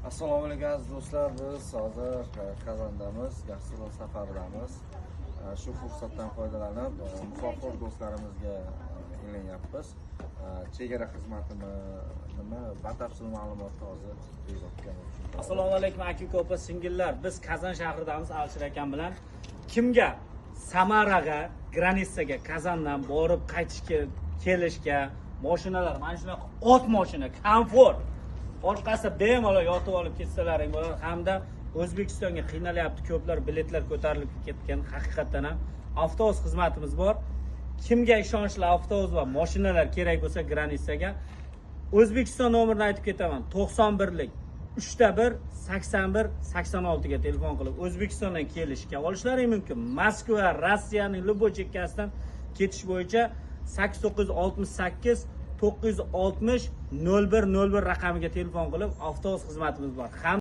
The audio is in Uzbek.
Assalomu alaykum, aziz do'stlar. Biz hozir Kazandamiz, gastrol safaridamiz. Shu fursatdan foydalanib, musofir do'stlarimizga e'lonyapmiz. Chegara xizmatini nima batafsil ma'lumotni hozir Bekzod aka. Assalomu alaykum, aka, opa, singillar. Biz Kazan shahridamiz Alisher akam bilan. Kimga Samaraga, граница ga Kazandan borib qaytishga, kelishga mashinalar, mana shunaqa ot mashina, komfort. Orqasi bemalol yotib olib ketsalaring bo'ladi hamda O'zbekistonga qiynalyapti ko'plar, biletlar ko'tarilib ketgan, haqiqatdan ham avtobus xizmatimiz bor. Kimga ishonchli avtobus va mashinalar kerak bo'lsa, граница ga O'zbekiston nomerini aytib ketaman: 91lik 3 1 81 86 ga telefon qilib, O'zbekistondan kelishga olishlaring mumkin. Moskva, Rossiyaning любой chekkasidan ketish bo'yicha 8968 960 01 01 raqamiga telefon qilib, avtobus xizmatimiz bor. Ham